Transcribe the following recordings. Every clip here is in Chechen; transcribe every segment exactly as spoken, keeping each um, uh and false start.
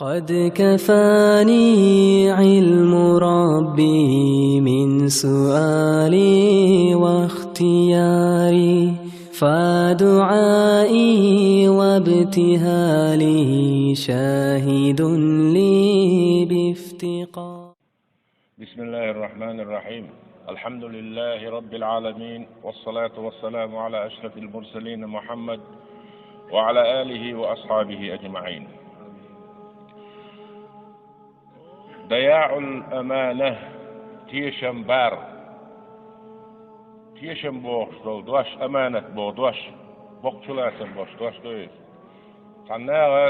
قد كفاني علم ربي من سؤالي واختياري، فدعائي وابتهالي شاهد لي بافتقار. بسم الله الرحمن الرحيم. الحمد لله رب العالمين، والصلاة والسلام على أشرف المرسلين محمد وعلى آله وأصحابه أجمعين. ضياع الأمانة, тешам бар. Тешам бохуш долу дош, аманат боху дош, боккхачу лацам бохуш дош ду иза. Цхьана наха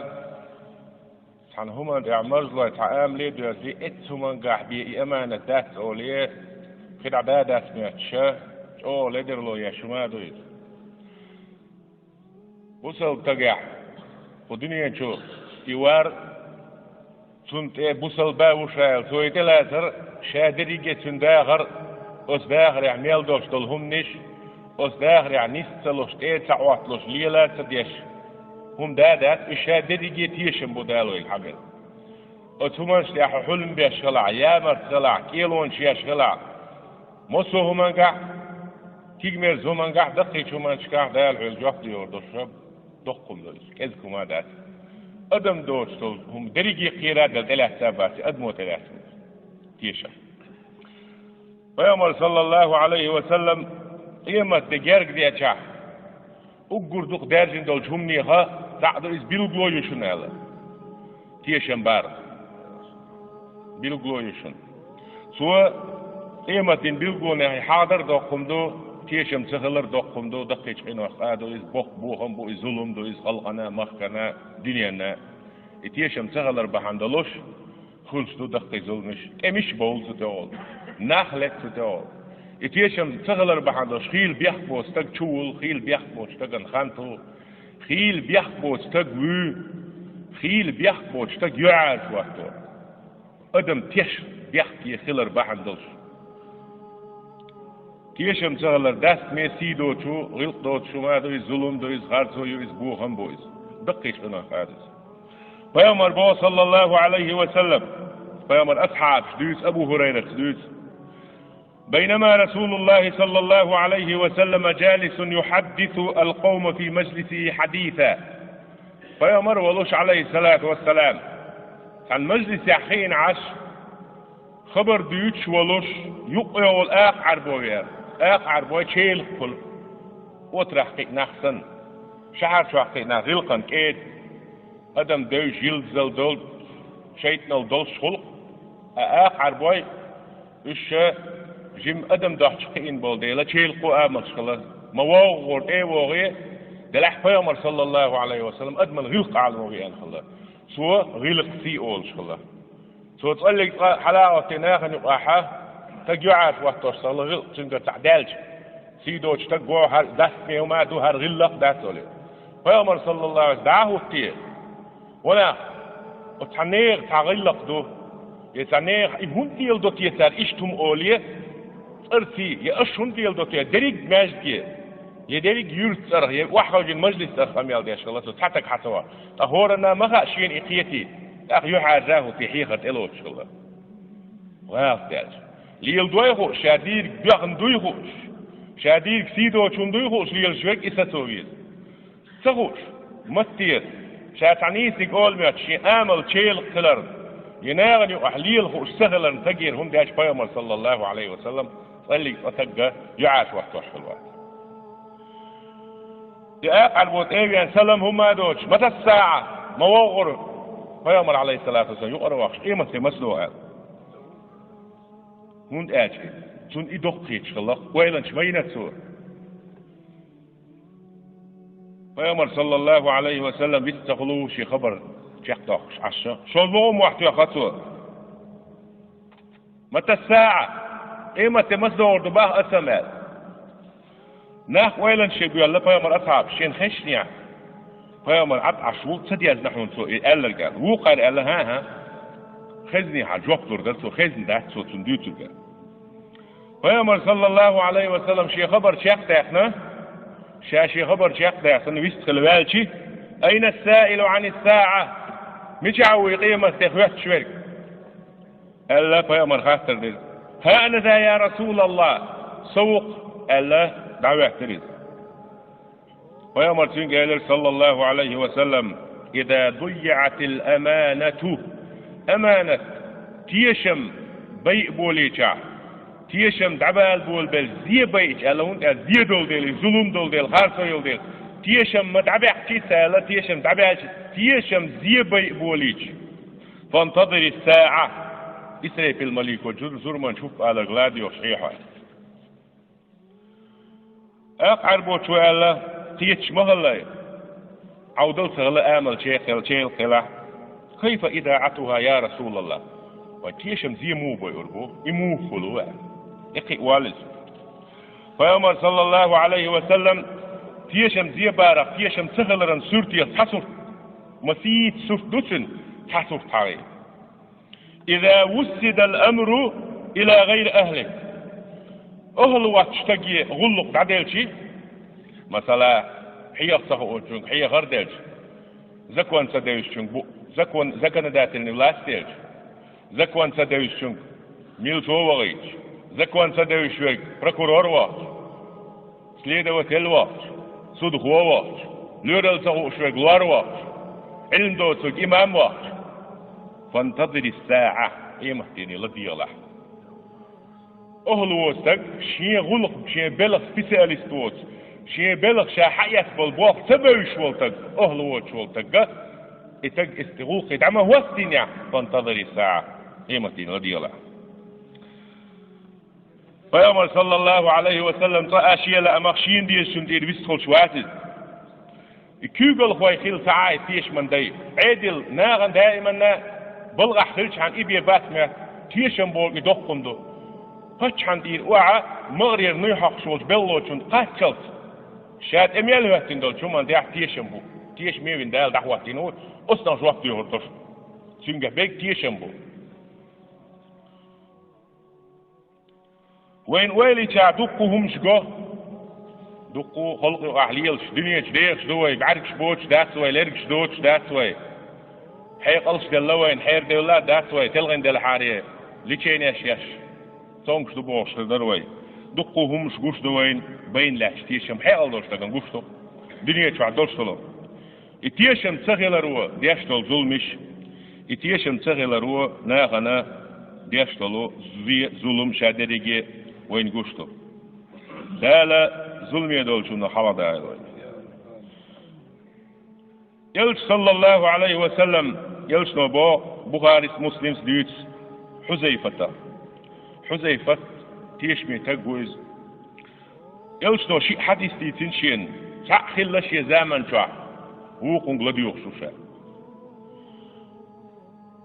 цхьана хӀуманна тӀехь марзлой цхьа амале а доьзий, эццу хӀумангахь бен и аманат дац олий, кхидӀа да дац моьттуш, чӀогӀа ледарло еш хӀума а ду иза. Бусалба стагехь кху дуьнен чу и вар, цунна тӀе бусалба а ву ша аьлла, цо и тӀелацар, ша дерриге а цуьнан дахар, оцу дахарехь мел долуш долу хӀуманаш, оцу дахарехь нис ца луш, тӀе а ца Ӏотталуш, лела а ца деш хӀума да а дац, и ша дерриге а тешам бу Дала вайга хьабина. Оцу хӀуманаш тӀехь хьо хьулам беш хилахь, ямарта хилахь, кӀелонаш еш хилахь, массо а хӀумангахь, кегамерза хӀумангахь, даккхийчу хӀуманашкахь Дала хьоьга жоп лур долуш доккха хӀума ду иза, кӀезиг хӀума а дац. Адам доцуш долу хӀума дерриге а кхера а делла тӀелаьцна а бац, адамо тӀелаьцна иза. Тешам. Пайхамар, саллаллаху Ӏалайхи ва саллам, къематде герга дечахь, уггар дукха даьржина долчу хӀуманеха цхьаъ ду иза, билгало ю шуна аьлла. Тешам бар. Билгало ю шуна. Цо къематдийнан билгалонех хьадар а доккха хӀума ду, тешам ца хилар а доккха хӀума ду, даккхийчу къинойх къа ду иза, боккха бохам бу иза, зулам ду иза халкъана а, махкана а, дуьненна а. И тешам ца хилар бахьана долуш, хуьлуш ду даккхий зуламаш, тӀемаш а бовлу цу тӀехула, нах лета цу тӀехула. И тешам ца хилар бахьана долуш, хийла бехк боцу стаг чувуллу, хийла бехк боцу стагана хан туху, хийла бехк боцу стаг вуьй, хийла бехк боцу стаг юьхьӀаьржа хӀотто. Адам теш бехке хилар бахьана долуш. Тешам ца хилар дастаме, сий доцу, гӀиллакх доцу хӀума ду иза, зулам ду иза, харцо ю иза, бохам бу иза. Даккхийчу къинойх къа ду иза. Пайхамар боху, саллаллаху Ӏалайхи ва саллам, пайхамар асхьабаш дуьйцу, Абу ХӀурайрас дуьйцу: بينما رسول الله صلى الله عليه وسلم جالس يحدث القوم في مجلسه حديثا. Пайхамар волуш, Ӏалайхиссалату вассалам, цхьана мажлисехь хиъна Ӏаш, хабар дуьйцуш волуш, юккъехула акха Ӏарбой веара. Акха Ӏарбой челакхула, отрахь кхиъ нах санна, шахьар чохь кхиъ нах, гӀиллакхан кӀеда, адам девзаш, йилдазалла долу, шайтӀанал долуш хуьлу, ткъа акха Ӏарбой, уьш ша жима адам дохчу кхиъна болу дела, челакхо амалш хила, ма вогӀу гӀур тӀе а вогӀий, делахь пайхамар, саллаллаху Ӏалайхи ва саллам, адаман гӀиллакх Ӏаламо веана хила. Цо гӀиллакх сий олуш хила. Цо цкъаллиг цкъа хьала а хӀоттий нахана юкъахь, стаг юьхьӀаьржа хӀоттош ца хила, гӀиллакх цуьнгара цхьаъ даьлча, сий доцу стаг го, хӀара дастаме хӀума а ду, хӀара гӀиллакх а дац олий. Пайхамар, саллаллаху Ӏалайхи ва саллам, дӀа а хӀуттий, ванах, оцу цхьа нехан цхьа гӀиллакх ду, я цхьа нехан и хӀунда леладо те цара иштта хӀума олий, цӀарций, я аша хӀунда леладо те, дерриг маьждиге, я дерриг юьртан цӀарах, я охьахевшина мажлис цӀарах къамел деш хила, цо цхьа стаг хьа ца вахь. Ткъа хӀоранна ма хаьа шена и кхетий, тӀаккха юьхьӀаьржа а хӀуттий, хьехар тӀелоцуш хила. ГӀалат даьлча. Леладой хууш, ша дийриг боьхна дуй хууш, ша дийриг сий доцу хӀума дуй хууш лелаш верг и сацо веза. Ца хууш, маттера, ша цхьа нийсаниг ола моьттуш, шен амал челакх хиларна, я нахана юкъахь лела хууш ца хиларна стагера хӀума деш пайхамар, саллаллаху Ӏалайхи ва саллам, цкъаллиг цкъа стаг юьхьӀаьржа хӀоттош хила вац. И акха Ӏарбо тӀе а веана, салам хӀума а доцуш, мата ссаӀа, ма вогӀу гӀур, пайхамар, Ӏалайхиссалату вассалам, юкъара вахча, къематде маца догӀу аьлла. ХӀунда аьлча, цунна и доккха хеташ хилла, ойланаш ма йина цо. Пайхамар, саллаллаху Ӏалайхи ва саллам, вист ца хуьлу шен хабар чекхдоккхуш Ӏаш: «ШолгӀа хӀума мохь тоьхна цо? Мата ссаӀа? Къематде маца догӀур ду боху аса?» — аьлла. Нах ойланаш шен боьлла, пайхамар асхьабаш шена хезнехь, пайхамар Ӏад Ӏаш ву, ца дезна хьуна цо и аьлларг аьлла. Вукхара аьлла: «ХӀан-хӀа». Хезнехьара жоп лур дара цо, хезна дац цо цунна дуьйцург аьлла. Пайхамар, саллаллаху Ӏалайхи ва саллам, шен хабар чекхдаьккхина, ша шен хабар чекхдаьккхина, вист хила ваьлча: «Айна ссаилу Ӏани ссаӀа?» «Мичахь ву и къематде хоьттуш верг?» — аьлла, пайхамар хаттар дира. «ХӀа аназа, я Расулаллах, со ву-кх», — аьлла, дӀахӀоьттира иза. Пайхамар цуьнга элира, саллаллаху Ӏалайхи ва саллам: «Иза дуййиӀатил аманату». Аманат, тешам байа болийча, тешам дӀабала болабелча, зе байча, аьлла, хӀунда аьлча зе долу дела, зулам долу дела, харцо йолу дела, тешам ма дӀабаьккхича аьлла, тешам дӀабаьлча, тешам зе байа болийча. «Фантазири саӀа». Исрафил малико зур-, зурманча хӀуп аларг ладоьгӀуш хьехьо. ТӀаккха Ӏаьрбочо аьлла: «Кхеташ ма хилла, Ӏовдал ца хилла амал чехкхел-, чехкхелахь. Кайфа идаӀатуха, я Расулаллах?» Вай тешам зе муха байур бу? И муха хуьлу аьлла. И кхиъ валлалц. Пайхамар, саллаллаху Ӏалайхи ва саллам, тешам зе барах, тешам ца хиларан суртех цхьа сурт, масийтта сурт ду цуьнан, цхьа сурт хьагӀийна. «Иза вуссидал амру ила гӀайри ахлих». Ахьал воцчу стаге гӀуллакх дӀаделчи, масала, хьеха ца хуучуьнга хьехар делча, закон ца девзачуьнга бу-, закон, законодательный власть делча, закон ца девзачуьнга милчо вахийтча, закон ца девзаш верг прокурор вахча, следователь вахча, судхо вахча, лоьрал ца хууш верг лор вахча, Ӏилма доцург имам вахча, «фантазири саӀа», къематдене ладегӀалахь. Ахьал воцу стаг, шен гӀуллакх, шен белхан специалист воцу, шен белхан ша хьаэцна болу болх ца бевзаш волу стаг, ахьал воцуш волу стагга, и стаг и гӀуллакхе дӀа ма хӀоттийнехь, «фантазири саӀа», къематдене ладегӀалахь. Пайхамар, саллаллаху Ӏалайхи ва саллам, цкъа а шен лаамах шена дезачунна тӀера вистхуьлуш вац иза. И куьйгалхой хилла ца Ӏа и тешаман дай. Ӏедал нахана даиманна балгӀахь хилчахьана и бен бац моьтту, тешам бохург и доккха хӀума ду. Паччахьна тӀера охьа магӀарера нуй хьокхуш волчу белхалочунна кхаччалц ша тӀе мел хӀоьттина долчу хӀуманна тӀехь тешам бу. Тешаме вина Дала дӀахӀоттийна ву, оцунах жоп доьхур ду шу. Цуьнгахь берг тешам бу. Вайна ойла йича, дуккха хӀуманаш го, дуккха халкъ юкъахь лелаш, дуьнен чу дехаш ду вай, бӀаьргаш боцуш дац вай, лергаш доцуш дац вай, хьекъалш делла вайна, хьерадевлла а дац вай, телхина делхьара леченеш еш, цомгуш ду бохуш хир дара вай. Дуккха хӀуманаш гуш ду вайна, байна лаьтташ тешам хьекъал долуш стагана гуш ду, дуьнен чохь долуш долу. И тешам ца хиларо деш долу зуламаш, и тешам ца хиларо нахана деш долу зе-, зулам ша дерриге вайна гуш ду. Дала зуламе долчунах хьаладагӀа вай. Элча, саллаллаху Ӏалайхи ва саллам, элчано боху, Бухарис, Муслимс дуьйцу Хьузайфата. Хьузайфат тешаме стаг ву иза. Элчано шиъ хьадис дийцина шена, цхьаъ хилла шен заман чохь, вукхунга ладоьгӀуш ву ша.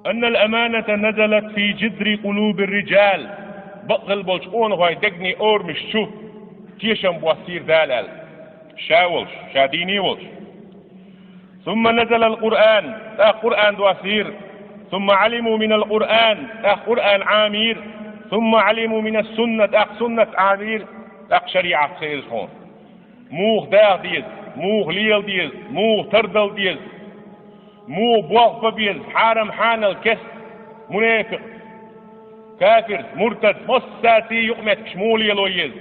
«Аннал аманата назалат фи жизри къулубир риджал». Бакъ хилла болчу къонахойн дегнийн орамаш чу тешам боссийра Дала аьлла. Ша волуш, ша дийне волуш. «Сумма назалал Къуръан», тӀаккха Къуръан доссийра. «Сумма Ӏалиму минал Къуръан», тӀаккха Къуръан Ӏамийра. «Сумма Ӏалиму минас сунна», тӀаккха суннат Ӏамийра. ТӀаккха шариӀат хезира хьуна. Муха даха деза, муха лела деза, муха тардала деза, муха болх бан беза, хьарам-хьанал, кест, мунепикъ, кафир, муртад, массаций юкъаметтигаш муха лело еза.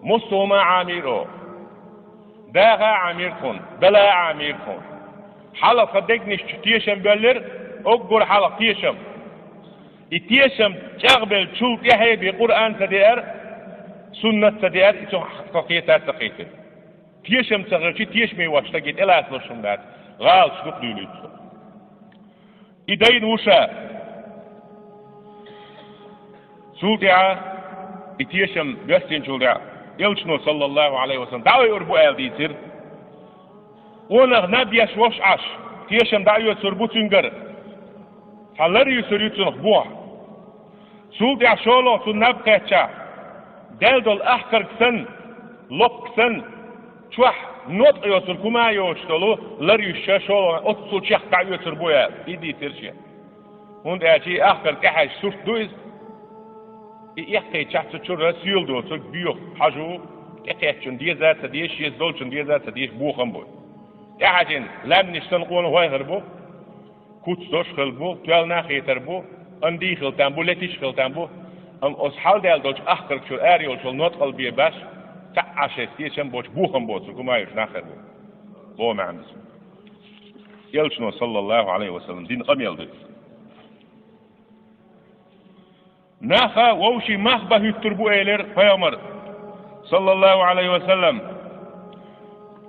Массо а хӀума Ӏамийра оха. Даха а Ӏамийра тхуна, дала а Ӏамийра тхуна. Хьалха тхан дегнаш чу тешам боьллира, уггар хьалха тешам. И тешам чӀагӀбеллачул тӀаьхьа бен Къуръан ца деара, суннат ца деара, и цунах тхо кхета а ца кхийтира. Тешам ца хилча, тешаме воцчу стаге тӀелацалуш хӀума дац, гӀалаташ дукха дуьйлуьйту. И дайна ву ша. Цул тӀаьхьа и тешам боьссинчул тӀаьхьа, элчано, саллаллаху Ӏалайхи ва саллам, дӀаайъур бу аьлла дийцира. Къонах наб еш волуш Ӏаш, тешам дӀаоьцур бу цуьнгара, цхьа лар юьсур ю цунах бохь. Цул тӀаьхьа шолгӀа цунна наб кхаьччахь, даьлла долу ахкарг санна, лопка санна, чохь ноткъа йоцург хӀума а йоцуш долу лар юьсуш шолгӀа оццул чехка дӀаоьцур бу аьлла, и дийцира шен. ХӀунда аьлча и ахкарг тӀехьаьжча сурт ду иза. И эккхийчахь цу чуьра соьла доцург боьха хьажа, тӀекхеттачунна деза а ца дезаш, шеца долчунна деза а ца дезаш бохам бу. ТӀехьаьжна лаьмнаш санна къонахой хир бу. Куц дош хила бу, тоьлла нах хетар бу, андий хила там бу, летиш хила там бу. Амма оцу хьалдаьлла долчу ахкарг чуьра ара йолчул ноткъал бе баш, цхьа а шайца тешам боцу, бохам боцу, гума йолуш нах хир бу. Бо маьӀна ду. Элчано, саллаллаху Ӏалайхи ва саллам, дина къамел ду. Наха вовшийн мах бан хӀуьттур бу, элира пайхамар, саллаллаху Ӏалайхи ва саллам.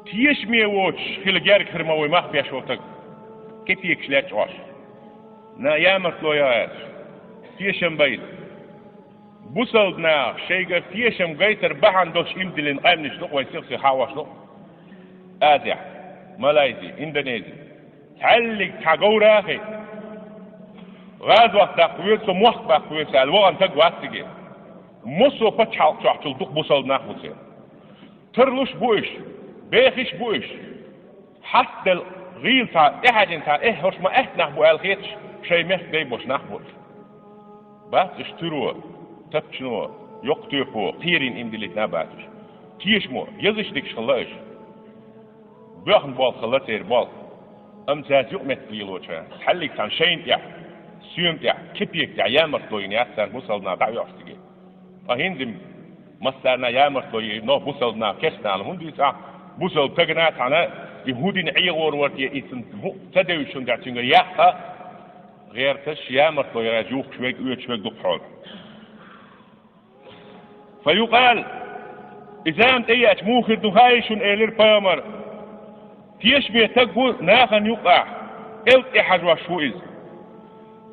Тешаме воцуш хила герга хир ма вай мах беш волу стаг, кепекаш лечкъош. На ямартло яц, тешам байна. Бусалба наха шайгара тешам гайтар бахьана долуш иман диллина къаьмнаш ду-кх вайн сих-сиха хьахош ду-кх. Азехь, Малайзи, Индонези. Цхьаьллиг цхьа говрахи, гӀазот даккха веза, со мохк баккха веза аьлла, вахана стаг вац циге. Массо а пачхьалкх чохь чул дукха бусалба нах бу церан. Тарлуш бу уьш, бехиш бу уьш. Хьастаделла гӀийла цхьа, тӀехьаьжина цхьа, эхь, хӀорш ма аьтту нах бу аьлла хеташ, шайн мехка гай болуш нах бу уьш. Бац уьш туьро, тапчано, йоккха тоьпо, кхерийна иман диллийтина а бац уьш. Тешамо, езаш дикаш хилла уьш. Боьхна болх хилла церан болх. Амма цаьрца юкъаметтиг лелочара, цхьаьллиг цхьана шайна тӀехь, соьман тӀехь, кепека тӀехь ямартло йина яц царна бусалба наха дӀаоьхуш циге. Ткъа хӀинца-м массарна ямартло йина бусалба наха, керстанна хӀунда йицахь, бусалба стагана цхьана и хӀун дина Ӏехор вара те, и цунна хӀу-, ца девзаш хӀун дац цуьнгара яккха, гӀерташ, ямартло яра юхкуш верг, оьцуш верг дукха хьолахь. Фа юкъал, и зама тӀееача муха хир ду хаьий шуна, элира пайхамар. Тешаме стаг ву нахана юкъахь, кӀелга тӀе хьажош ву иза.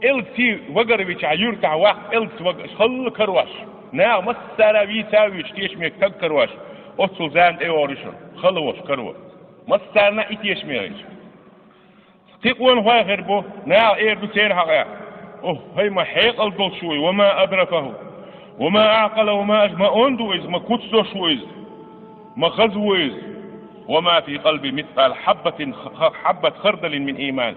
КӀелгаца вагар вичахь, юьртахь ваккха кӀелгаца вага, халла карош. Наха массара а вийца а вуьйцуш, тешаме стаг карош. Оццул зама тӀейогӀур ю шуна, хала волуш каро. Массарна а и тешаме хилча. Кхин къонахой хир бу, наха эр ду церан хьокъехь: «Ух, хӀай ма хьекъал долуш ву и, ва ма адракаху, ва ма аъкъала, ва ма аш-, ма онда ву иза, ма куц дош ву иза, ма хаза ву иза, ва ма фи къалби мискъал хьаббатин, х-, хьаббат хардалин мин ийман».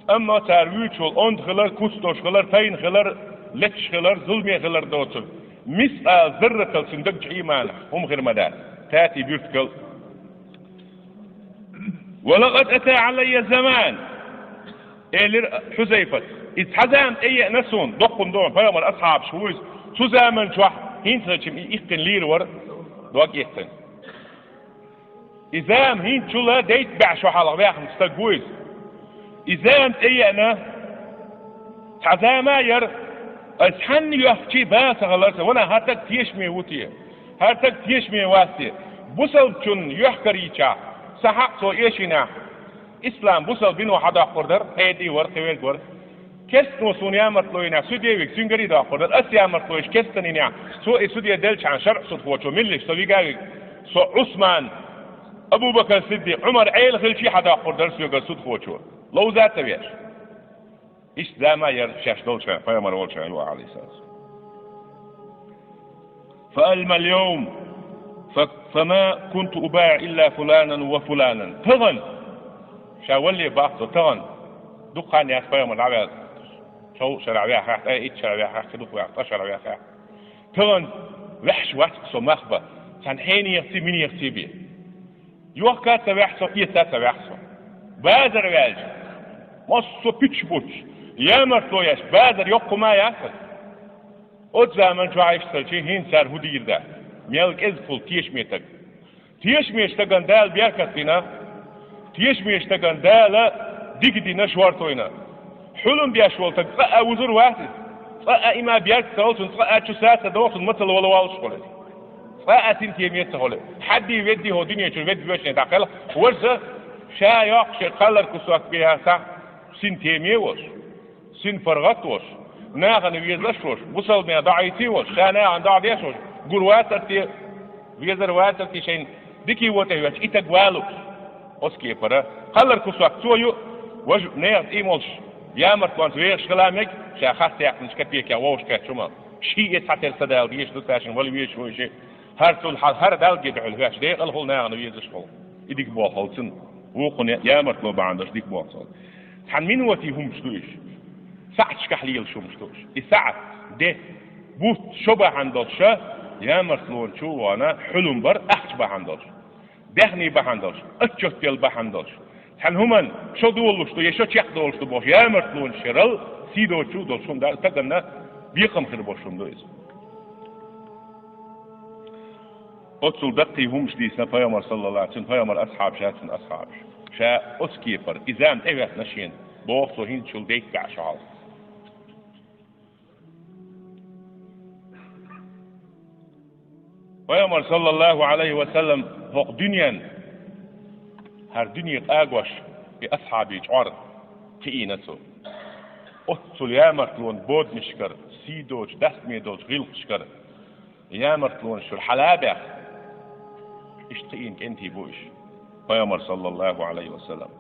Амма цара вуьйцуш волу онда хилар, куц дош хилар, тайна хилар, леташ хилар, зуламе хилар доцург, мискъал зарратал цуьнан дагчу ийманах хӀума хир ма дац, тати буьртигал. «Ва лакъад ата Ӏалайя заман», элира Хьузайфат. И цхьа зама тӀееана суна, доккхун доху пайхамар асхьабаш ву иза. Цу заман чохь хӀинцалчим и иккхина лийр вара дог эцна. И зама хӀинцачул а дейта баьӀ шо хьалха ваьхна стаг ву иза. И зама тӀееана, цхьа зама а яра, аса хьанна йоьхкичий бала ца хилар сан, ванах, хӀара стаг тешаме ву те, хӀара стаг тешаме вац те. Бусалбачунна йоьхкар йичахь, сан хьакъ цо эшийнехь, ислам бусалба дино хьадоккхур дара, къеди вара, кхин верг вара. Керстано суна ямартло йинехь, суде вига, цуьнгара и доккхур дара. Ас ямартло йиш керстана йинехь, цо и суде делчхьана, шарӀ судхочо милла иш со вига а вига, со Ӏусман, Абу-Бакар Сиддикъ, Ӏумар Ӏела хилчий хьадоккхур дара соьгара судхочо, ловза а ца веш. Иштта зама яра шаьш долчхьана, пайхамар волчхьана юкъахь, Ӏалайхиссалату. «Фа амма ал-йовм, фа, фа ма кунту убаиъу илла фуланан ва фуланан». Тахана, ша валле баккха со, тахана дукха хан яц пайхамар дӀаваьлла. Чов шарахь ваьхьахь, ткъе итт шарахь ваьхьахь, кхин дукха ваьхьахь, ткъа шарахь ваьхьахь. Тахана ваьхьаш вац со мах бан, цхьана хьенехций, минехций бен. Йохка а ца ваьхьа со, эца а ца ваьхьа со. Базар ваьлча, массо а пуьчаш буттуш, ямартло еш, базар йоккха ма яц аса. Оцу заман чохь иштта хилчий, хӀинца цара хӀун дийр дац? Мел кӀезиг хуьлу тешаме стаг. Тешаме стагана Дала беркат дина, тешаме стагана Дала дика дина, шорто йина. Хьулам беш волу стаг цкъа а вузур вац иза. Цкъа а има берг ца хуьлу цунна, цкъа а чу са ца доху цунна, мацалла вала воллуш хуьлу иза. Цкъа а синтеме ца хуьлу. Хьадди, ведди хӀо дуьнен чуьра ведда вешне дӀакхелха, важа ша йоккхуш ерг кхаллар кусок бен синтеме а волуш, син паргӀат а волуш, нахана везаш а волуш, бусалбанех дӀахьийций а волуш, ша нахана дӀа а деш а волуш, гур вацар те, везар вацар те шайна дикий вон тӀе хӀоьттича, и стаг валуш. Оцу кепара кхаллар кусок цо ю, важа нехан тӀе а молуш, ямартлонца вехаш хила мега, ша харц яьккхинчу капекех вовшахкхетча хӀума. Шиъ а цхьатерра ца дала дезаш ду цаьршинна вала везаш вуй шиъ. ХӀара цул хьал, хӀара Далла гетахь хила хӀоьттича, декъала хуьлу нахана везаш хуьлу. И дика болх хуьлу цунна. Вукхунна ямартло бахьана долуш дика болх хуьлу. Цхьана минотий хӀумаш ду уьш. СаӀаташкахь лелаш хӀумаш ду уьш. И саӀат, де, бутт, шо бахьана долуш, ямартлончу вона хьулам бар ахча бахьана долуш. Даьхний бахьана долуш, отчет яла бахьана долуш, Цхьан хӀуманна шо долуш ду, я шо чекхдолуш ду бохуш, ямартлонаш ярал сий доцуш долуш хӀума дар, стаганна бекхам хир болуш хӀума ду иза. Оццул даккхий хӀуманаш дийцина пайхамар, саллаллаху алейхи ва саллям, пайхамар асхьабаша, цуьнан асхьабаша. Ша оцу кепара, и зама тӀехӀоьттина шена, боху цо, хӀинцачул дейтта баьӀ шо хьалха. Пайхамар, саллаллаху алейхи ва саллям, хӀокху дуьненна, хӀара дуьне къагош, и асхьабий чкъор кхиийна цо. Оццул ямартлонан боданашкара, сий доцуш, дастаме долчу гӀиллакхашкара, ямартлонаш чуьра хьала а баьхна, иштта кхиийна кӀентий бу уьш, пайхамар, саллаллаху алейхи ва саллям.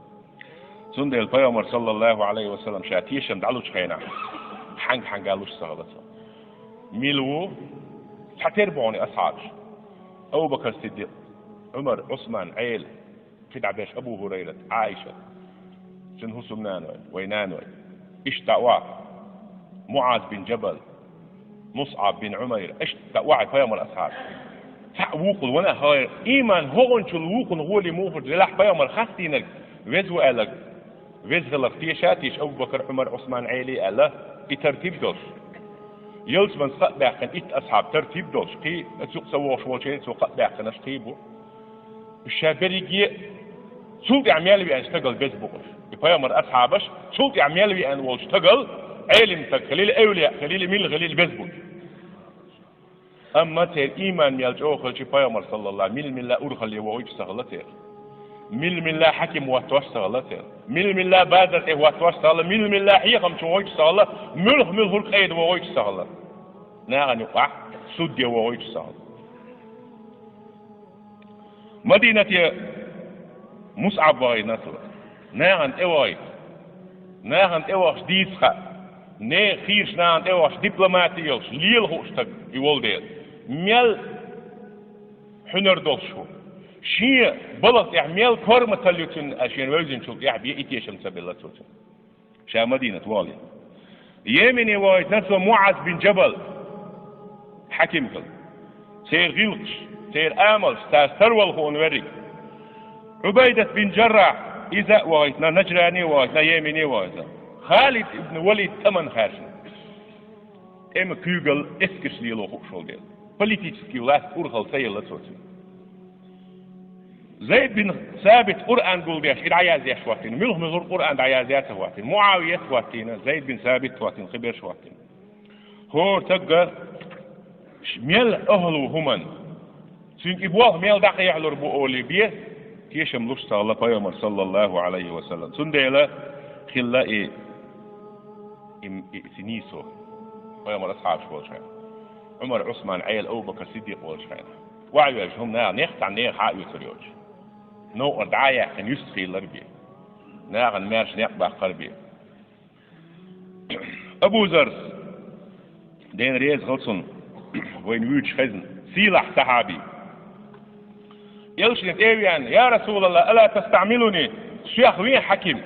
Цундела пайхамар, саллаллаху алейхи ва саллям, ша тешам дӀалучу хенахь, хьаьнга-хьаьнга луш ца хилла цо. Мила ву? Цхьатера бу хьуна и асхьабаш: Абу Бакр Сиддикъ, Ӏумар, Ӏусман, Ӏела, кхидӀа берш Абу ХӀурайрат, Ӏайшат, цуьнан хӀусамнаной, вай наной. Иштта дӀа охьа. МуӀаз бин Джабал, МусӀаб бин Ӏумайр, иштта дӀа охьа пайхамар асхьабаш. Цхьаъ вукхул вана а хьайра, ийман хӀокхунчул вукхунна гӀоле муха хир ду, делахь пайхамар хастийнарг веза ву аьлларг, веза хиларх теша а теша Абу Бакр, Ӏумар, Ӏусман, Ӏели аьлла, и тартиб долуш. Ялсаманца кхаъ баьккхина итт асхьаб тартиб долуш, кхин а цу юкъа ца вогӀуш волчеран цо кхаъ баьккхинарш кхин а бу. Ша берриге а цул тӀаьхьа мел веана стагал беза бу уьш. И пайхамар асхьабаш цул тӀаьхьа мел веана волчу стагал, Ӏелим стаг хилийла, эвлияъ хилийла, милла хилийла беза бу уьш. Амма церан ийман мел чӀогӀа хилча, пайхамар, саллаллаху, милла-милла урхалле вогӀуьйтуш ца хилла церан. Милла-милла хьаким хӀоттош ца хилла церан. Милла-милла базар тӀе хӀоттош ца хилла, милла-милла хьехамчо вогӀуьйтуш ца хилла, муьлх-муьлхург къеда вогӀуьйтуш ца хилла. Нахана юкъахь судья вогӀуьйтуш ца хилла. Мадинате МусӀаб вахийна цо. Нахана тӀе вахийта. Нахана тӀе вахча дийца хаьа. Нехан хийрачу нахана тӀе вахча дипломати йолуш, лела хууш стаг и волу дела. Мел хьуьнар долуш ву. Шен балха тӀехь мел корматалла ю цуьнан, а шена вевзинчул тӀаьхьа бен и тешам ца белла цо цуьнан. Ша Мадинат вахале. Йемене вахийтина цо МуӀаз бин Джабал, хьаким хилла. Церан гӀиллакхаш, церан амалш, царца тарвала хууна верриг. Ӏубайдат бин Джаррахь, иза а вахийтина, Наджране вахийтина, Йемене вахийтина. Халид ибн Валид тӀаман хаьржина. ТӀеман куьйгалла эскарш лело хууш волу дела. Политический власть урхалла ца елла цо цуьнан. Зайд бин Сабит Къуръан гулдеш, и дӀаяздеш хӀоттийна. Муьлха-муьлхара Къуръан дӀаязъян ца хӀоттийна. МуӀавият хӀоттийна, Зайд бин Сабит хӀоттийна, кхин берш хӀоттийна. ХӀора стагга ш-, мел ахӀлу хӀуманна, цуьнга и болх мел дӀакхехьалур бу олий бен, тешам луш ца хилла пайхамар, саллаллаху алейхи ва саллям. Цундела хилла и, и, и, и нийсо пайхамар асхьабаш волчу хенахь. Ӏумар, Ӏусман, Ӏела, Абу Бакр Сиддикъ волчу хенахь. Охьавоьжча хӀума наха нех цхьа нехан хьа а оьцур йоцуш. Новкъара дӀа а яьккхина, юьстахийлар бен. Нахана маьрша некъ баккхар бен. Абу Зарс, Дена реза хила цунна, вайна вуьйцуш хезна, сийлахь сахьаби. Элчане тӀе а веана: «Я Расулаллах, ала тастаӀмилуни, соьх вен хьаким?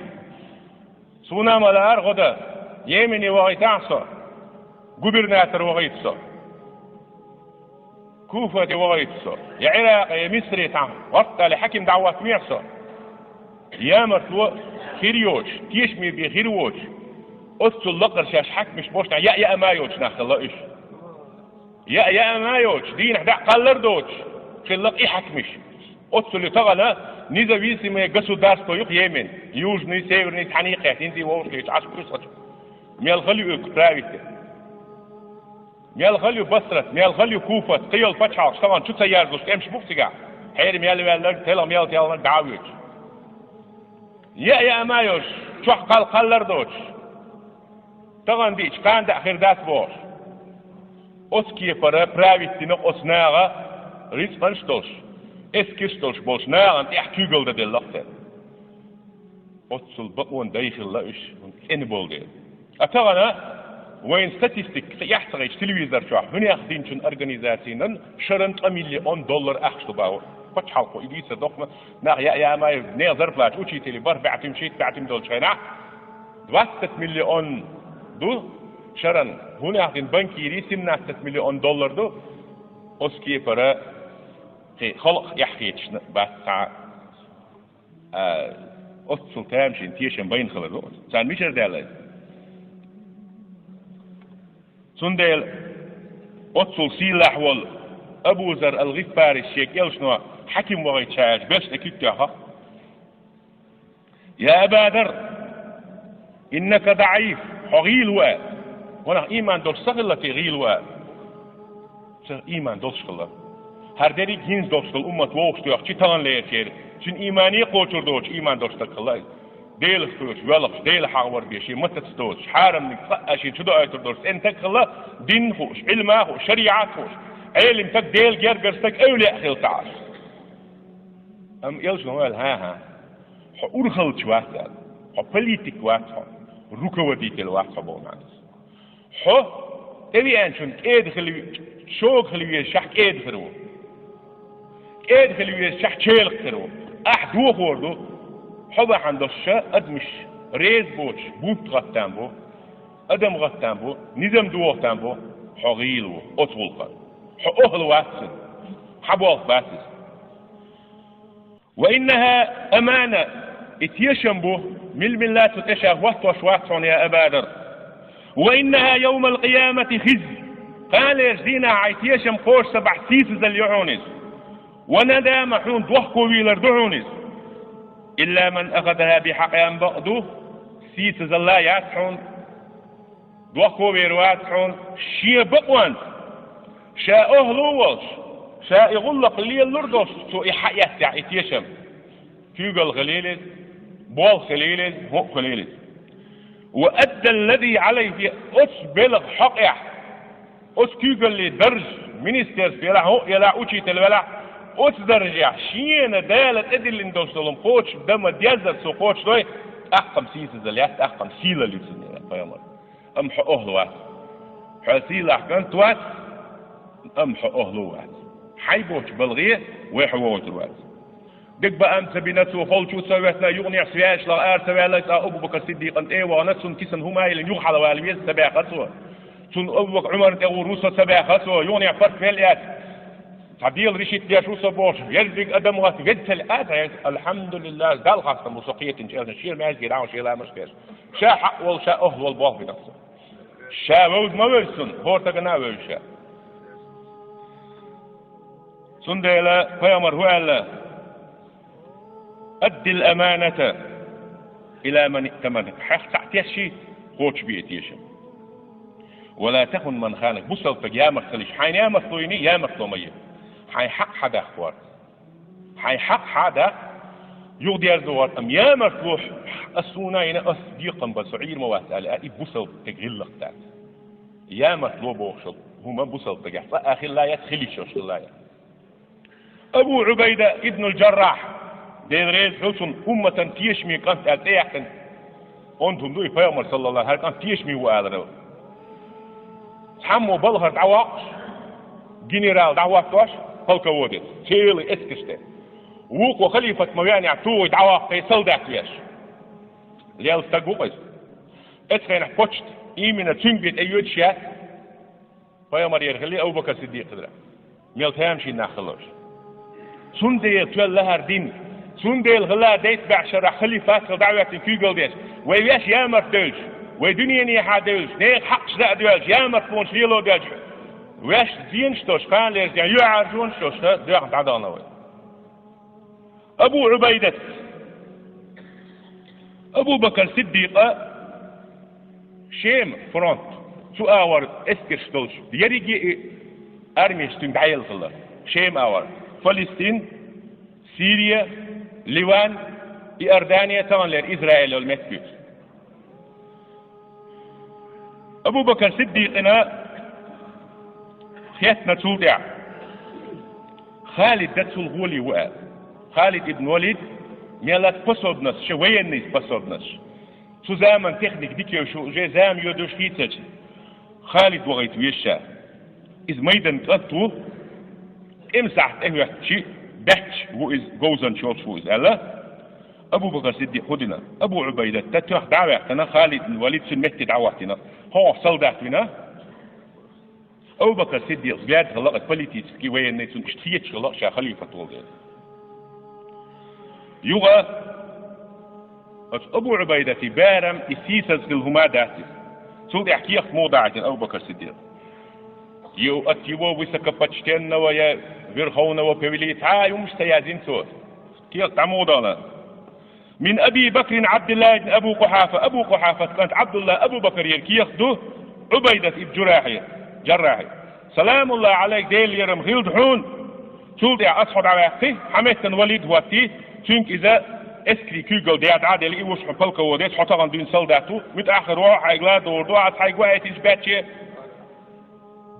Суна а ма лаара гӀо дан, Йемене вахийтахьа со, губернатор вахийта со, Куфате вахийта со, я Ӏиракъе, я Мисаре цхьа гӀортта хьаким дӀахӀоттавехьа со». Ямартло хир йоцуш, тешаме бен хир воцуш, оццул лакхара шаьш хьаькамаш болуш, яа яа ма йоцуш нах хилла уьш. Яа яа ма йоцуш, дийнахь дӀа кхаллар доцуш хилла и хьаькамаш. Оццул ю тахана независимое государство юха Йемен, южный, северный, цхьаьна кхетта, хӀинца вовшахкхеташ Ӏаш буьйсу хачу. Мел хала ю уьрг правитель. Мел хала ю Басрат, мел хала ю Куфат, кхин йолу пачхьалкхаш тахана чу ца ярзалуш тӀемаш бу-кх цигахь? Хьерам мел ваьлларг, телха мел телхинарг дӀа а воьдуш. Яа яа ма йоцуш, чохь кхалла кхаллар доцуш. Тахана диъча кхана даа хир дац бохуш. Оцу кепара править дина оцу наха рицкъанаш а долуш, эскарш а долуш болчу нахана тӀехь куьйгалла дан делла-кх церан. Оццул бакъонан дай хилла уьш, цӀена болу дела. Ткъа тахана вайна статистика кхин эхь ца хилча телевизор чохь, хӀунех динчун организацийнан шаран ткъа миллион доллар ахча ду боху. Пачхьалкхо и дийцар доккхуна, нах яа яа ма йоцуш, нехан зарплата, учителийн бархӀ баьӀтим, шийтта баьӀтим долчу хенахь, двадцать миллион ду шаран, хӀунех дина банкирийн семнадцать миллион доллар ду, оцу кепара кхин халкъах эхь хеташ бац цхьа а. А, Оццул тамашийна тешам байна хилар ду. Царна мичара даьлла иза? Цундела оццул сийлахь волу Абу Зар ал-ГӀиффарис шен кӀелшно хьаким вахийтча аьлча, белш тӀе куьг тоьхна: «Я Аба Зар, иннака даӀиф, хьо гӀийла ву», – аьлла. Ванах, ийман долуш ца хилла те гӀийла ву аьлла? Ца, ийман долуш хилла. ХӀара дерриг хӀинца долуш долу уммат вовшахтоьхча, таханлерачеран, цуьнан иймане кхочур доцуш ийман долуш стаг хилла иза. Делах кхоьруш, воьлхуш, Дела хьахавар беш, и матаца доцуш, хьарамниг цкъа а шен чу доуьйтур долуш цӀена стаг хилла, дин хууш, Ӏилма хууш, шариӀат хууш, Ӏелим стаг, Дела гергара стаг, эвлаяъ хилла ца Ӏаш. Амма элчано аьлла: «ХӀан-хӀа, хьо урхаллача вац», – аьлла. «Хьо политик вац хьо, руководитель вац хьо», – боху маьӀна. Хьо тӀевеанчунна кӀеда хила, шога хила везачохь кӀеда хир ву. КӀеда хила везачохь чӀогӀа хир ву. Ахь дохор ду. Хьо бахьана долуш адамаш реза боцуш, бутт гӀаттам бу, адам гӀаттам бу, низам дохатам бу, хьо гӀийла ву оцу гӀуллакхана. Хьо охӀла вац цунна. Хьан болх бац иза. «Ва иннаха амана», и тешам бу, мила-мила цу тӀе ша хӀоттош вац хьуна, я Аба Зар. «Ва иннаха йовмал къиямати хизй», кханалерчу дийнахь хьайн тешам кхочуш ца бахь, сийсазалла ю хьуна иза. «Ва надама», хьуна дохковийлар ду хьуна иза. «Илла ман ахазаха бихьакъиха», бакъ ду, сийсазалла яц хьуна. Дохковер вац хьуна шен бакъонца, ша охӀла а волуш, ша и гӀуллакх лелалур долуш, цо и хьаэццехь и тешам. Куьйгалла хилийла иза, болх хилийла иза, хӀуъа хилийла иза. «Ва адда ллази Ӏалайхи», оцу белхан хьокъехь, оцу куьйгаллин дарж, министерство елахь, хӀуъа елахь, учитель велахь, оцу даржехь шена Дала тӀедиллина долуш долу хӀума кхочушдан ма деззара цо кхочушдой, тӀаккха-м сийсазалла яц, тӀаккха-м сийлалла ю цуьнан, пайхамар. Амма хьо охӀла вац. Хьо сийлахь кӀант вац, амма хьо охӀла вац. Хьайн боцчу балхе вай хьо вогӀуьйтур вац. Дегабаам ца бина цо, холчу ца веттина, юкъанехь связь лаха ара ца ваьлла, цкъа Абу-Бакр Сиддикъан тӀе а вахана, цунна кисан хӀума а йиллина, юха хьалавала веза, ца баьхна цо. Цунна Абу-Бакр Ӏумарна тӀе гӀур ву со, ца баьхна цо, юкъанехь портфель эцна. Цхьа дела решить деш ву со бохуш, ерриг адам гӀатта веза ца лаьа, а, ца хьаьжа, «Альхьамдулиллах, Далла хастам бу со кхетинчу», аьлла, шен маьждиге дӀа а вахана, шен ламаз а деш. Ша хьакъ волу, ша охӀла волу болх бина цо. Ша вевза ма вевза цунна, хӀора стагана а вевза ша. Цундела пайхамар хӀун аьлла: «Аддил аманата ила ман иътаманак». Хьех цхьаъ тешши, кхочушбе и тешам. «Ва ла тахун ман ханак». Бусалба стаг ямарт хилча, хьайна ямартло йиний, ямартло ма е. Хьайн хьакъ хьан даккхор. Хьайн хьакъ хьан даккха, юхадерзор, амма ямартло ас суна йина, ас декхам бан, со Ӏийр ма вац аьлла, и бусалба стеган гӀиллакх дац. Ямартло бохуш хӀума бусалба стагехь цкъа а хилла яц, хила йиш йолуш хилла яц. Абу Ӏубайда ибнул Джаррахь, Дела реза хила цунна, умматан тешаме кӀант аьлла цӀе яьккхина онда хӀума ду и, пайхамар, саллаллаху, хӀара кӀант тешаме ву аларал. Цхьаммо балхара дӀавоккхуш, генерал дӀахӀоттош, полководец, целый эскарш тӀе. Вукхо халифат ма веанехь, тухий дӀавоккхий солдат веш. Лелла стаг ву-кх иза. Оцу хенахь почта именно цуьнга бен тӀейоьдуш яц. Пайхамарера хилли Абу-Бакр Сиддикъера. Мел тамашийна нах хиларш. Цундела тоьлла хӀара дин. Цундела хилла дейтта бӀе шарахь халифат хилла дӀахӀоьттина куьйгалла деш. Вай ваьш ямарт девлча, вай дуьненехьа девлча, нехан хьакъаш даа девлча, ямартлонаш лело девлча, ваьш зенаш долуш, кханалерчу ден юьхьӀаьржонаш долуш, доьхна дӀадахана вай. Абу Ӏубайдат. Абу Бакр Сиддикъа Шема фронт, цу агӀор эскарш долуш, ерриге а армеш цуьнга дӀаелла хилла. Шема агӀор: Палестин, Сирия, Ливан, Иордания, таханлера Израиль йолу меттиг ю. Абу Бакр Сиддикъана хеттина цул тӀаьхьа, Халид дан цул гӀоле ву аьлла. Халид ибн Валид мел лаьцна способность, шен военный способность. Цу заман техника дика йолуш, уже зама йоьдуш хийцача, Халид вахийта веза ша. Иза майдан кӀант ву, тӀемсахьт тӀехӀоьттича, баьчча ву иза, говзанча йолуш ву иза аьлла. Абу Бакр Сиддикъа хӀун дина? Абу Ӏубайдат тоьхна дӀа а ваьккхина, Халид ибн Валид цуьнан метте дӀахӀоттийна. ХӀокху солдат вина. Абу Бакр Сиддикъа взгляд хилла-кх политический, военный, цунна иштта хеташ хилла-кх ша халифат волу дела. Юха Оцу Абу Ӏубайдатан барам и сийсаз хилла хӀума дац иза. Цул тӀаьхьа кехат муха дӀахьийтина Абу Бакр Сиддикъа? Ю от его высокопочтенного я верховного повелителя. Цхьа а хӀумаш ца яздина цо. Кехат дӀа муха дахана? Мин Аби Бакрин Ӏабдиллахь ибн Абу Къухьафа, Абу Къухьафат кӀант Ӏабдулла Абу Бакрера кехат ду, Ӏубайдат ибн Джурахье, Джаррахье. Саламуллахь Ӏалайк, Делан лерам хилда хьуна. Цул тӀаьхьа ас хьо дӀаваьккхи, хьан меттана Валид хӀоттий, цуьнга иза эскарийн куьйгалла дехьа дӀа а делла, и вуш хьо полководец, хьо тахана дуьйна солдат ву, муьтӀахь хир ву хьо, хьайга ладогӀур ду, ас хьайга ваийтинчу баьчче.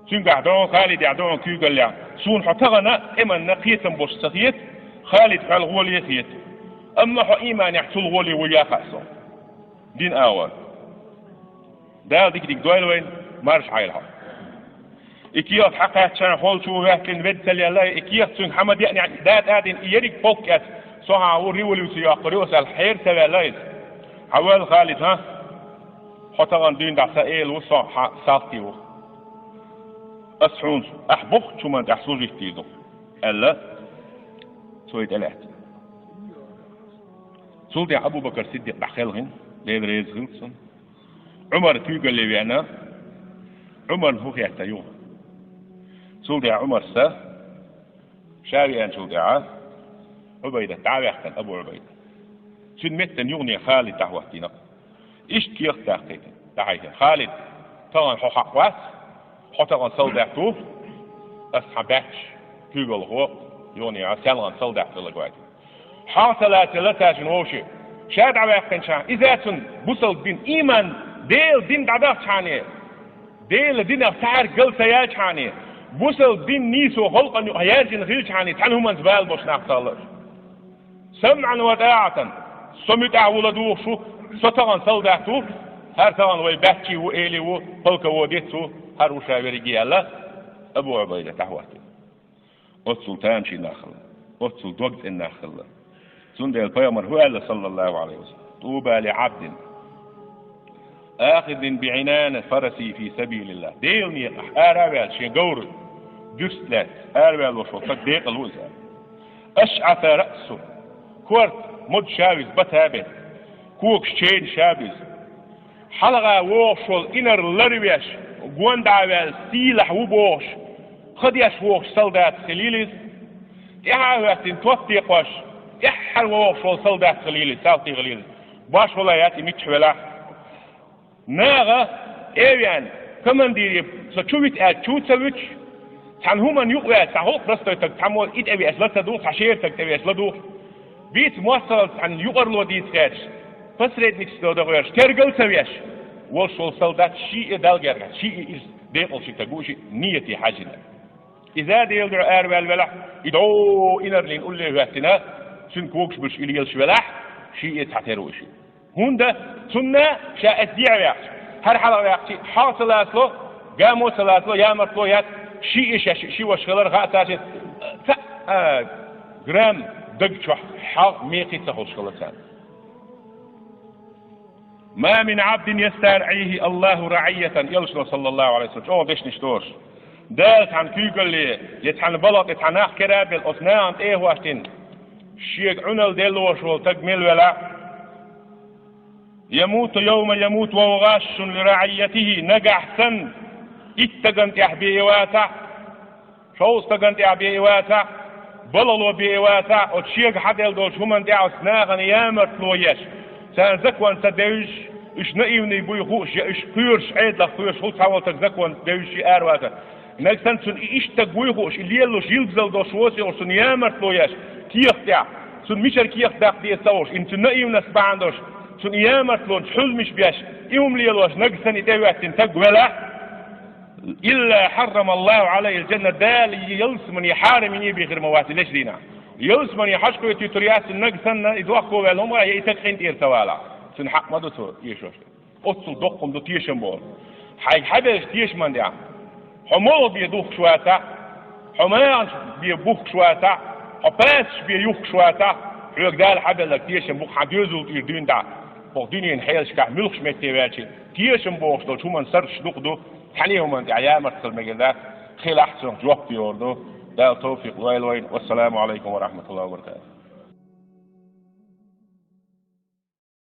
Цуьнгахь догӀун Халид яхь догӀун куьйгаллехь, суна хьо тахана тӀеман кхетам болуш ца хета, Халид хьол гӀоле хета. Амма хьо ийманехь цул гӀоле ву яхаъ со. Дин агӀор. Дала дика-дика дойла вайна, марша Ӏайла хьо. И кехат хьакхаьчча, холчу ваьккхина ведда ца лелла, и кехат цуьнга хьан ма деънехь, датӀа а дина, и ерриг полк эцна, со хьан ву революци йоккхур ю, аса аьлла, хьера ца ваьлла иза. Хьан ваьлла Халид, хьан? Хьо тахана дуьйна дӀа сан эла ву, со хьан салтий ву. Ас хьуна, ахь бохучу хӀуманна тӀехь служить дийр ду, аьлла, цо и тӀелаьцна. Цул тӀаьхьа Абу Бакр Сиддикъ дӀакхелхина, Дела реза хилла цунна. Ӏумар куьйгалле веана, Ӏумарна хӀун хетта юха? Цул тӀаьхьа Ӏумар са, ша веанчул тӀаьхьа, Ӏубайдат дӀа а ваьккхина, Абу Ӏубайда. Цуьнан меттана юхане Халид дӀахӀоттийна. Иштта кехат даккхийтина, дӀахьаьхира. Халид, тахана хьо хьакъ вац, хьо тахана солдат ву, ас хьан баьчча куьйгалхо, юхане а, селхана солдат хилла гойту. ХьагӀ ца лаций лацачун вовши. Ша дӀаваьккхинчхьана, иза цунна бусалба дин, ийман, Делан дин дӀадахчхьане, Делан динах цхьаьрга гал ца яьлчхьане, бусалба дин нийсо халкъана юкъахь яьржина хилчхьане, цхьана хӀуманца бала болуш нах ца хилла. СамӀан ва тӀаӀатан, со муьтӀахь ву ладугӀуш ву, со тахана солдат ву, хӀара тахана вай баьччий ву, элий ву, полководец ву, хӀара ву ша верриге аьлла, Абу Ӏубайда дӀахӀоттийна. Оццул тамашийна нах хилла, оццул догцӀена нах хилла. Цундела пайхамар хӀун аьлла, саллаллаху Ӏалайхи ва саллам: «ТӀуба ли Ӏабдин ахизин би Ӏинани фараси фи сабилиллахь». Делан некъахь ара а ваьлла, шен говр дуьрста лаьцна араваьлла волуш волу стаг декъала ву иза. «АшӀаса раъсу», корта модаш а ву иза, бата а бина. Когаш ченаш а бу иза. Хьалха вогӀуш волу инарла ларвеш, гонаха ваьлла сийлахь ву бохуш, ха деш вогӀуш солдатах хилийла иза. ТӀаьхьа а хӀоьттина топ текхош, тӀаьххьара вогӀуш волу солдатах хилийла иза, салтий хилийла иза. Башхалла яц и миччахь велахь. Наха, тӀе а веана, командире, со чу вита аьлча, чу ца вуьтуш, цхьана хӀуманна юкъаваьлча, цхьа хӀокху простой стаг, цхьаммо и тӀевеача ла ца дугӀу, цхьа шера стаг тӀевеача ла дугӀу. Бийца моссаралц цхьана юкъарло дийца гӀерташ, посредничество дан гӀерташ, тергал ца веш, волуш волу солдат шиъ а Далла гергахь, шиъ а иза декъала ши стаг ву, шиъ нийяте хьаьжжина. Иза Делан дуьхьа араваьлла велахь, и дӀо инарлина улле хӀоьттина, цуьнан когаш буьлуш и лелаш велахь, шиъ а цхьатера ву и шиъ. ХӀунда? Цунна ша эс дехьа ваьккхича, хӀара хьалха ваьккхича, хьагӀ ца лацало, гамо ца лацало, ямартло яц, шиъ а шаьш ши ваша хилар хаьа цаьршинна, цхьа а грамм даг чохь хьагӀ мекхий ца хуьлуш хилла царна. «Ма мин Ӏабдин ястарӀихи Аллаху раӀийятан», элчано, саллаллаху Ӏалайхи ва саллам, чӀогӀа дешнаш доцуш. Дала цхьана куьйгалле я цхьана балха тӀе цхьа нах кара а белла, оцу нахана тӀе а хӀоттийна, шега Ӏуналла делла волуш волу стаг мел велахь, «ямуту явма ямуту ва хува гӀашшун ли раӀийятихи», нагахь санна, итт стагана тӀехь бен и вацахь, шовзткъа стагана тӀехь бен и вацахь, балхало бен и вацахь, оцу шега хьаделла долчу хӀуманна тӀехь оцу нахана ямартло еш, царна закон ца девзаш, уьш наивный буй хууш, я уьш кхоьруш, Ӏедалах кхоьруш, хӀума цхьа волу стаг закон девзаш и аравацахь. Нагахь санна цунна и иштта стаг вуй хууш, и лелалуш йилгазалла долуш воцу йолуш, цунна ямартло еш, кехат тӀехь, цунна мичара кехат даккха деза ца хууш, и цуьнан наивность бахьана долуш, цунна и ямартлонаш хьуьлмаш беш, и хӀума лелош, нагахь санна и тӀехӀоьттина стаг велахь, «илла хьаррама Аллаху Ӏалайхил джанна», Дала ялсамане хьарам йина бен хир ма вац и лечу дийнахь. Ялсамане хьажа кхетуьйтур яц цунна, нагахь санна и дохко ваьлла хӀума, я и стаг къинтӀера ца валахь. Цуьнан хьакъ ма ду цо эшош. Оццул доккха хӀума ду тешам бохург. Хьайга хьабеллачу тешаман тӀехь, хьо молха бен духкуш вацахь, хьо магӀанаш бен бухкуш вацахь, хьо пасаш бен юхкуш вацахь, хьоьга Дала хьабелларг тешам бу-кх хьан доьзал тӀера дуьйна дӀа. ХӀокху дуьненан хьелашкахь муьлххачу метте ваьлча, тешам бохуш долчу хӀуманна сарраш дукха ду, цхьана хӀуманна тӀехь ямарт хила мегар дац, хилахь цунах жоп йогӀур ду. Дала тавфикъ лойла вайна. Вассаламу Ӏалайкум ва рахьматуллахӀи ва баракатухӀ.